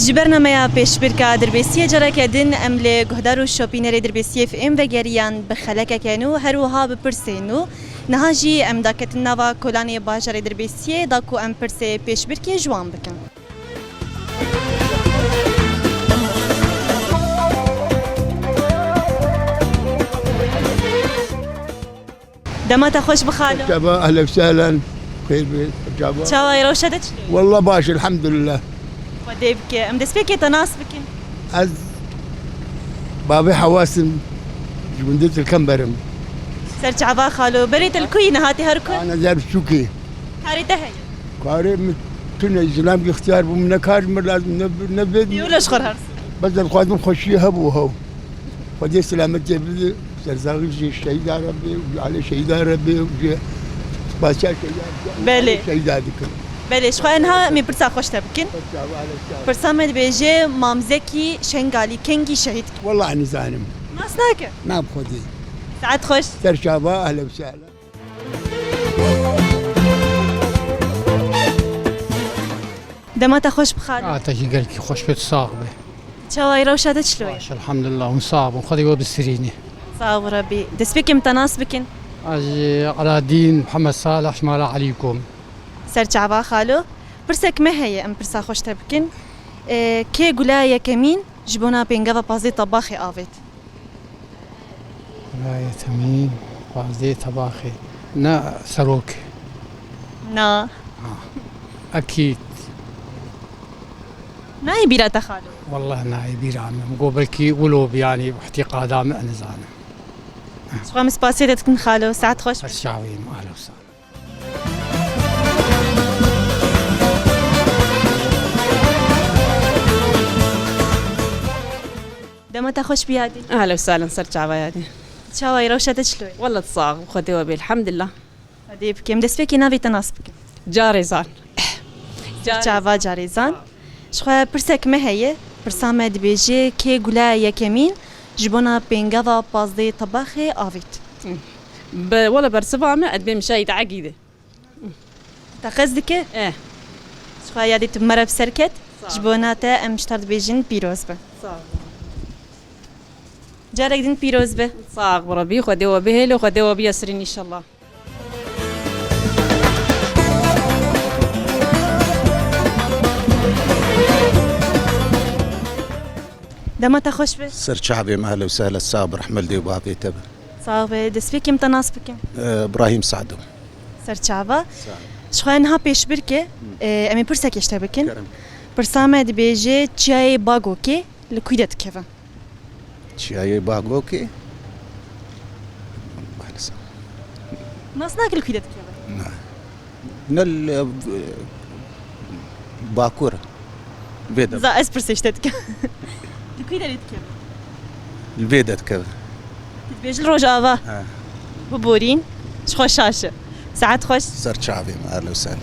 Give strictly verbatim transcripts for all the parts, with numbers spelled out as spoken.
Ji bernameya pêşbirka Dirbêsiyê careke din em li guhdar û şopînerê Dirbêsiyê F M vegeriyan bi xelekeke nû, her wiha bi pirsên nû. Niha jî em daketin nava kolanê bajarê Dirbêsiyê da ku em pirsê pêşbirkê ji wan bikin. Dema te xweş bi xalo. Çava, ehlen sehlen. Xêr be, çava. Çawa ye, rewşa te çilo? Wallah baş, elhamdülillah. Xwedê bike. Em destpêkê te nas bikin. Ez Bavê Hewas im, ji gundê Tilkember im. Ser çava xalo. Berê te li ku yî, niha tê her ku? Ana zer sûkê. Karê te heye? Karê min tune, zilam ixtiyar bû, min ne kar, min lazim ne, ne bê. Yewle ji xwe re. Bes ez dixwazim xweşiyê hebû hew. Xwedê selametê bide, sersaxî ji şehîda re bê û ji alê şehîda re bê û ji spasiya şehîda re bê. Belê. Alê şehîda dikim. Belê, ji xwe niha em ê pirsa xweş te bikin. Pirsa, alê şehîda. Pirsa me dibêje, Mam Zekî Şengalî kengî şehîd kir? Wallahî nizanim. Nas nake? Na bi Xwedê. Saet xweş. Ser çava, ehlen sehlen. Dema te xweş bi xalo. A te jî gelkî xweş be, tu sax be. Çawa ye, rewşa te çilo ye? Baş, elhamdulillah, hûn sax bin. Xwedê we bisirîne. Sax û Rebî. Destpêkê em te nas bikin. Ez, e, Eladîn Mihemed Salih, ji mala Elî kom. Ser çava xalo. Pirsek me heye, em pirsa xweş te bikin. E, kê gula yekemîn ji bona pêngava pazdeh Tebaxê avêt? Gula yekemîn, pazdeh Tebaxê. Ne serok. Na. Ha. Ekîd. Nayê bîra te xalo? Wallah nayê bîra min. Go belkî wilo bi, yanî îtîqada min, ez nizanim. Ji xwe em spasiyê te dikin xalo. Saet xweş. Ser çavê me, ehlen sehlen. Dema te xweş bi Yadî. Ehlen sehlen, ser çava Yadî. Çawa ye, rewşa te çilo ye? Wele tu sax, Xwedê we bê, elhamdulillah. Xwedê bike. Em destpêkê navê te nas bikin. Carêzan. Carêzan. Çava Carêzan. Ji xwe pirsek me heye. Pirsa me dibêje, kê gula yekemîn ji bona pêngava pazdeh Tebaxê avêt? Bi, wele bersiva me, ez bêm şehîd Egîdê. Te qez dike? Eh. Ji xwe Yadî, tu bi me re bi ser ket. Sağ ol. Ji bona te em ji te re dibêjin pîroz be. Sağ ol. Carek din pîroz be. Sax bi Rebî, Xwedê we bihêle, Xwedê we biya sirîn înşallah. Dema te xweş be. Ser çavê me, ehlen sehlen, sax bi rehmet dê û bavê te be. Sax be, destpêkê em te nas bikin. Ee, Ibrahîm Sado. Ser çava. Sağ ol. Ji xwe niha pêşbirkê, e, em ê pirsekê ji te bikin. Kerem. Pirsa me dibêje, çiyayê Bagokê li kû de dikeve? Çiyayê Bagokê? Maalesef. Nas nake li kû de dikeve? Na. Ne li, e, Bakur. Vê de. Za ez pirsê ji te dikim. Li kû de lê dikeve? Li vê de dikeve. Tu dibêjî li Rojava. He. Biborîn. Ji xwe şaş e. Saet xweş. Ser çavê me, ehlen sehlen.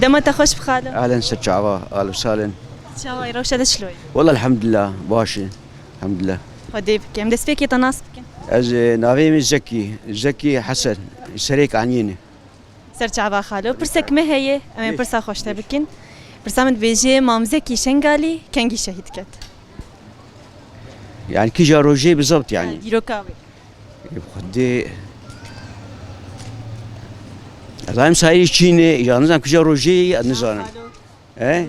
Dema te xweş bi xalo. Ehlen ser çava, ehlen sehlen. Çawa ye, rewşa te çilo ye? Wele elhamdulillah, baş e. Elhamdulillah. Xwedê bike. Em destpêkê te nas bikin. Ez, e, navê min Zekî, Zekî Hesen, Serêk Aniyê ne. Ser çava xalo. Pirsek me heye, em ê pirsa xwe ji te bikin. Pirsa min dibêje, Mam Zekî Şengalî kengî şehîd ket? Yani kîja rojê bizebt yani. Yani dîroka wê. Ê, Xwedê. Ez zanim sayî çînê, ya nizanim kîja rojê ye, ez nizanim. He?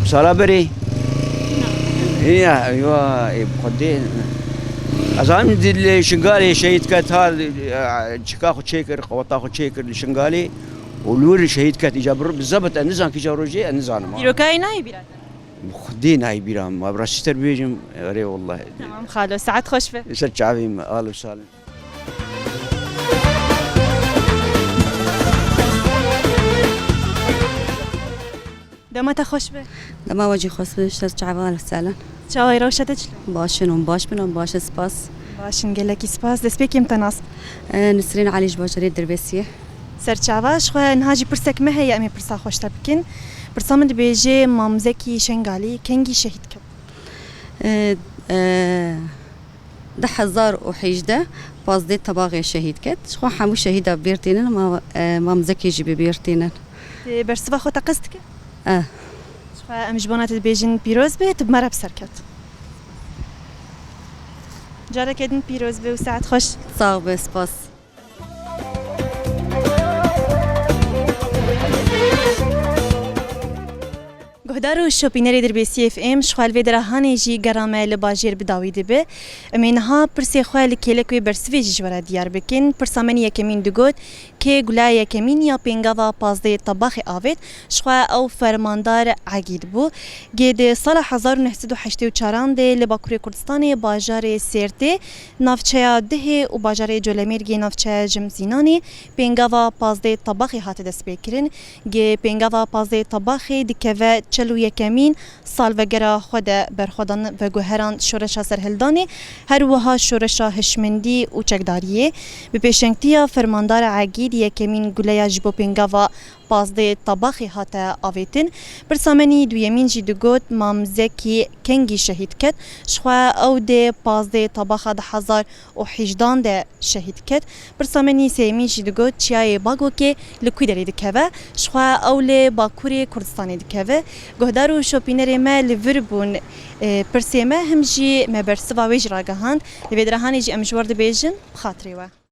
Sala berê? Ya, ya, ê, Xwedê. Ez zanim di li Şingalê şehîd ket ha, e, çika xwe çêkir, qeweta xwe çêkir li Şingalê û li wir şehîd ket. Îca bi, bi zebit ez nizanim kîja rojê, ez nizanim ha. Dîrokayê nayê bîra te? Xwedê nayê bîra min. Ma bi rastî te bibêjim, erê wellahî. Tamam xalo, saet xweş be. Ser çavê me, ahlen û sahlen. Dema te xweş be. Dema we jî xweş be, ser çava, ahlen û sahlen. Çawa ye, rewşa te çilo? Baş in, hûn baş bin, hûn baş in, spas. Baş in, gelekî spas. Destpêkê em te nas. E, Nisrîn Elî ji bajarê Dirbêsiyê. Ser çava, ji xwe niha jî pirsek me heye, em ê pirsa xwe ji te bikin. Pirsa min dibêje, Mam Zekî Şengalî kengî şehîd ket? E, e, Du hezar û hejdeh pazdeh Tebaxê şehîd ket. Ji xwe hemû şehîda bîr tînin, ma, e, Mam Zekî jî bi bîr tînin. Tê bersiva xwe teqez dike? E. Ji xwe em ji bona te dibêjin pîroz be, tu bi me re bi ser ket. Careke din pîroz be û saet xweş. Sax be, spas. Guhdar û şopînerê Dirbêsiyê F M, ji xwe li vê dera hanê jî gera me li bajêr bi dawî dibe. Em ê niha pirsê xwe li kêlek wê bersivê jî ji we re diyar bikin. Pirsa me yekemîn digot, kê guleya yekemîn ya pêngava pazdehê Tebaxê avêt, ji xwe ew fermandar Egîd bû. Gê di sala hezar û neh sed û heştê û çaran de li Bakurê Kurdistanê bajarê Sêrtê, navçeya Dihê û bajarê Colemêrgê navçeya Cimzînanê pêngava pazdeh Tebaxê hate destpêkirin. Gê pêngava pazdeh Tebaxê dikeve çel û yekemîn salvegera xwe de berxwedan veguheran şoreşa serhildanê, her wiha şoreşa hişmendî û çekdariyê. Bi pêşengtiya fermandar Egîd yekemîn guleya ji bo pêngava pazdeh Tebaxê hate avêtin. Pirsa me nî duyemîn jî digot, Mam Zekî kengî şehîd ket. Ji xwe ew dê pazdeh Tebaxa du hezar û hejdan de şehîd ket. Pirsa me nî sêyemîn jî digot, çiyayê Bagokê li ku derê dikeve? Ji xwe ew li Bakurê Kurdistanê dikeve. Guhdar û şopînerê me li vir bûn, e, pirsê me, him jî me bersiva wê jî ragihand. Li vê dera hanê jî em ji we re dibêjin, bi xatirê we.